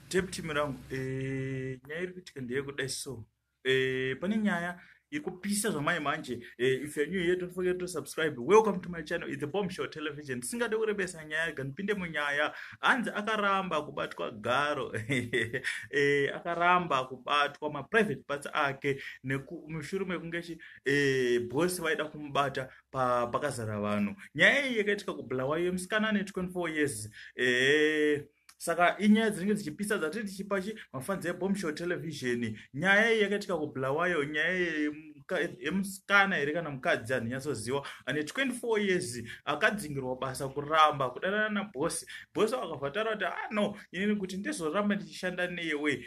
Tape team rangu, nyaya iri kuitika ndeyekudai. So pane nyaya iri kupisa zvamai manje. If you're new here, don't forget to subscribe. Welcome to my channel, it's The Bomb Show Television. Tisingade kurebesa nyaya, ganipinde munyaya. Hanzi akaramba kubatwa garo, akaramba kubatwa maprivate parts ake mushure mekunge chi bosi vaida kumubata pakazara vanhu. Nyaya iyi yakaitika kuBulawayo, musikana ane 24 years. Saka inyaya dzinenge dzichipisa dzatiri tichipa chi mafans eBombshow Television. Nyaya iyi yakaitika kuBulawayo, nyaya yemusikana here kana mukadzi, handinyatsoziva, ane 24 years, akadzingirwa basa kuramba kudanana nabhosi. Bhosi akabva taura kuti, "Ah, no, inini kuti ndizoramba ndichishanda newe,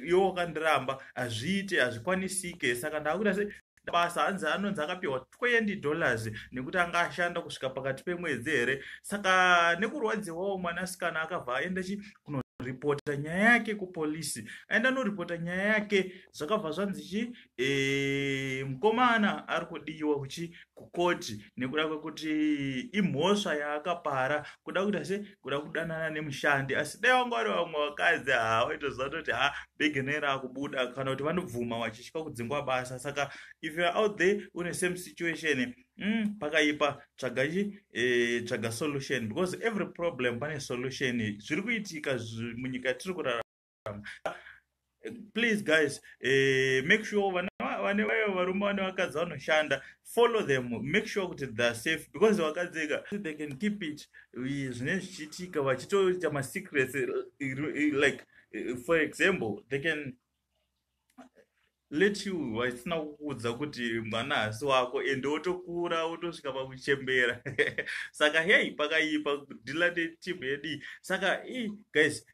iwe wakandiramba, hazviite, hazvikwanisike. Saka ndaakuita se basa." Hanzi anonzi akapiwa $20 nekuti anga ashanda kusvika pakati pemwedzi here. Saka nekurwadziwawo, mwanasikana akabva aenda chi kunoripota nyaya yake kupolisi. Aenda noripota nyaya yake, zvakabva zvanzi chi mukomana ari kudiwa kuchi kukoti nekuda kwekuti imhosva yaakapara, kuda kuita se kuda kudanana nemushandi. Asi dai vanga vari vamwe vakadzi, ha, waitoziva toti, ha, bhegi raakubuda, kana kuti vanobvuma vachitya kudzingwa basa. Saka if you are out there une same situation, pakaipa. Tsvaga chi tsvaga solution, because every problem pane solution. Zviri kuitika munyika yatiri kurarama. Please guys, make sure vane vayo varume vane vakadzi vanoshanda, follow them, make sure kuti they are safe, because vakadzika they can keep it zvine zvichiitika vachitoita masecrets. Like, for example, they can let you vasina kukuudza kuti mwana hasi wako, ende wotokura wotosvika pakuchembera. Saka hei, pakaipa kudhila netimu yedii. Saka i guys,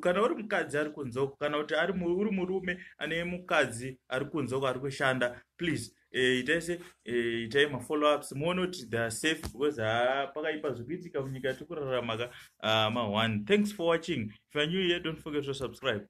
kana uri mukadzi ari kunzoko, kana kuti uri murume ane mukadzi ari kunzoko ari kushanda, please, itai se itai mafollow ups muone kuti they are safe, because ha, pakaipa zvikuitika munyika yatiri kurarama ka. Ma1, thanks for watching. If you are new here, don't forget to subscribe.